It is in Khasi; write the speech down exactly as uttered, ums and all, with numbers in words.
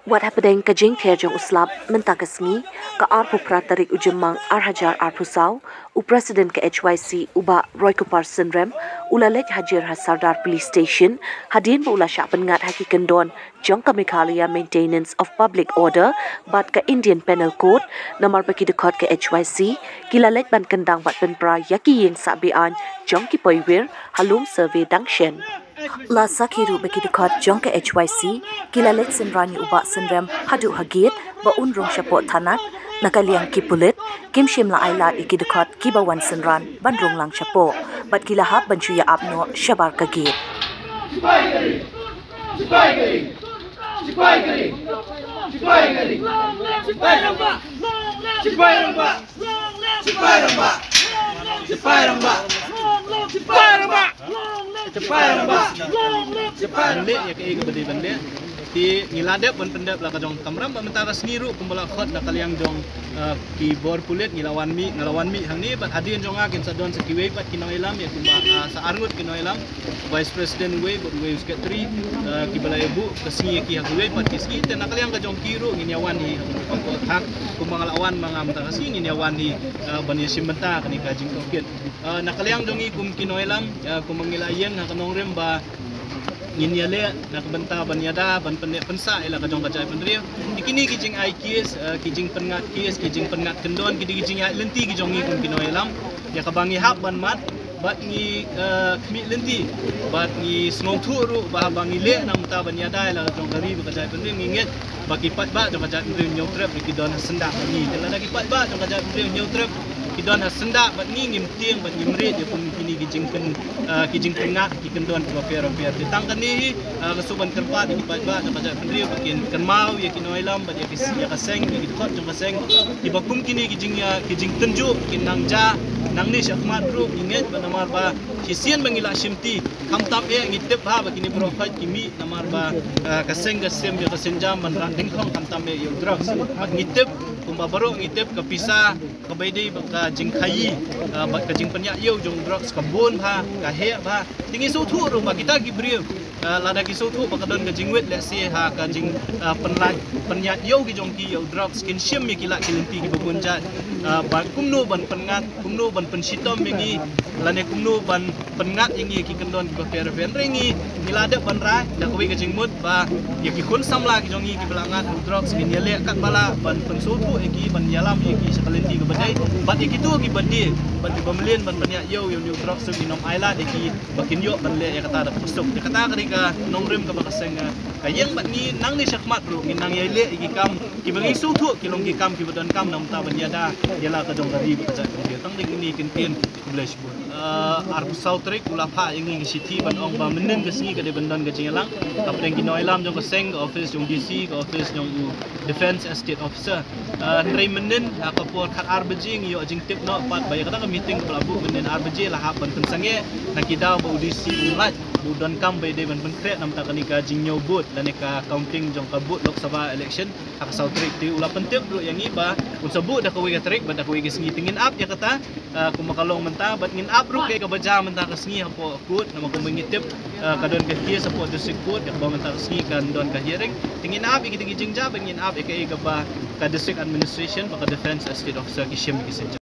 Wat hapdeng ka jingther jong u slap mynta ka sngi, ka arphew phra tarik u Jymmang ar hajar arphew saw, u President ka H Y C u Bah Roykupar Synrem u la leit hajir ha Sardar Police Station hadien ba u la shah pynngat ha ki kyndon jong ka Meghalaya Maintenance of Public Order bad ka Indian Penal Code, namar ba ki dkhot ka H Y C ki la leit ban kyndang bad pynpra ïa ki ïing sah be-aiñ jong ki poiwir ha lum survey dang shen. La sakhi ruh ba ki dkhot jong ka H Y C ki la leit synran ïa u Bah Synrem haduh ha gate ba un rung shapoh thanat. Na ka liang ki pulit kim shym la ailad ïa ki dkhot kiba wan synran ban rung lang shapoh, bad ki la hap ban shu ïa ap noh shabar ka gate. Ban leh ïa kaei kaba dei ban leh. Te ngi la dep ban pyndep la ka jong kamram, ba mynta ka sngi ruh kumba la khot na ka liang jong, eh, ki bor pulit ngi la wan mih, nga la wan mih hangne, bad hadien jong nga kin sa don sa kiwei pat ki nongïalam, ïa kumba, ah, sa arngut ki nongïalam, Vice President uwei bad uwei u Secretary, eh, kiba la ïa buh ka sngi ïa ki ha kiwei pat ki sngi. Te na ka liang ka jong ki ruh ngin ïa wan hi ha kumba ka thak, kumba nga la wan ma nga mynta ka sngi ngin ïa wan hi, eh, ban ïa shim bynta kane ka jingtohkit. Eh, na ka liang jong ngi kum ki nongïalam, eh, kumba ngi la ïeng ha ka nongrim ba ngin ïaleh na ka bynta ban ïada ban pynneh pynsah ïa la ka jong ka jaitbynriew. Ïa kine ki jingai case, eh, ki jingpynngat case, ki jingpynngat kyndon, ki dei ki jingïaid lynti ki jong ngi kum ki nongïalam, ïa kaba ngi hap ban mad bad ngi, eh, khmih lynti bad ngi sngewthuh ruh ba haba ngi leh na ka bynta ban ïada ïa la ka jong ka ri bad ka jaitbynriew, ngi ngeit ba ki paidbah jong ka jaitbynriew Hynñiewtrep ki don ha syndah bad ngi. Te lada ki paidbah jong ka jaitbynriew Hynñiewtrep ki don ha syndah bad ngi, ngim tieng bad ngim rit ïa kum kine ki jingpyn, eh, ki jingpynngat ki kyndon kiba pher bapher. Te tang kane hi, eh, nga shu ban kyrpad ïa ki paidbah jong ka jaitbynriew ba kin kynmaw ïa ki nongïalam bad ïa ki, ïa ka seng, ïa ki dkhot jong ka seng, kiba kum kine ki jing, eh, ki jingtynjuh kin nang jia nangne shakhmat ruh, ngi ngeit ba namar ba shisien ba ngi la shimti, khamtam eh ngi tip bha ba kine baroh khoit ki mih namar ba, eh, ka seng ka sem ïa ka sienjam ban rah dyngkhong khamtam eh ïa u drugs. Bad ngi tip, kumba baroh ngi tip, ka pisa kaba ïadei bad ka jingkhaïi, eh, bad ka jingpynïaid ïew jong u drugs ka bun bha, ka heh bha. Te ngi sngewthuh ruh ba kita ki briew, eh, lada ki sngewthuh ba ka don ka jingwit lehse ha ka jing, eh, pynlait, pynïaid ïew ki jong ki ïa u drugs, kin shim ïa ki lad ki lynti kiba bun jait, eh, ba kumno ban pynngat, kumno ban pynshitom ïa ngi, lane kumno ban pynngat ïa ngi ïa ki kyndon kiba pher bapher. Hynrei ngi, ngi la dep ban rai da kawei ka jingmut ba ïa ki khun samla ki jong ngi kiba la ngat ha u drugs, ngin ïaleh katba lah ban pynsngewthuh ïa ki, ban ïalam ïa ki sha ka lynti kaba dei. Bad ïa kito kiba die bad kiba mlien ban pynïaid ïew ïa une u drugs, ngin ym ailad ïa ki ba kin ïoh ban leh ïa kata da kaba suk. Te kata ka dei ka nongrim kaba ka seng, eh, ka ïeng, bad ngi nangne shakhmat ruh ngin nang ïaleh ïa ki kam kiba ngi sngewthuh ki long ki kam kiba donkam na ka bynta ban ïada ïa la ka jong ka ri bad ka jaitbynriew. Tang dei kine ki kyntien. Khublei shibun. Eh, arphew saw tarik u la phah ïa ngi ka shithi ban ong ba mynnin ka sngi ka dei ban don ka jingïalang hapdeng ki nongïalam jong ka seng, ka office jong D C, ka office jong u Defence Estate Officer. Eh, hynrei mynnin ha ka por khatar baje ngi ïoh jingtip noh pat ba ïa kata ka meeting kaba la buh mynnin ar baje la hap ban pynsangeh na ki daw ba u D C u lait ba u donkam ba ïadei ban pynkhreh na ka bynta kane ka jingñiew vote lane ka counting jong ka vote Lok Sabha election ha ka saw tarik. Te u la pyntip ruh ïa ngi ba un sa buh da kawei ka tarik bad da kawei ka sngi. Te ngin ap ïa kata, ah, kumba ka long mynta, bad ngin ap ruh kaei kaba jia mynta ka sngi hapoh court, namar kumba ngi tip, ah, ka don ka case hapoh district court, ïa kaba mynta ka sngi kan don ka hearing. Te ngin ap ïa kita ki jingjia bad ngin ap ïa kaei kaba ka district administration bad ka defence estate officer ki shim ki sienjam.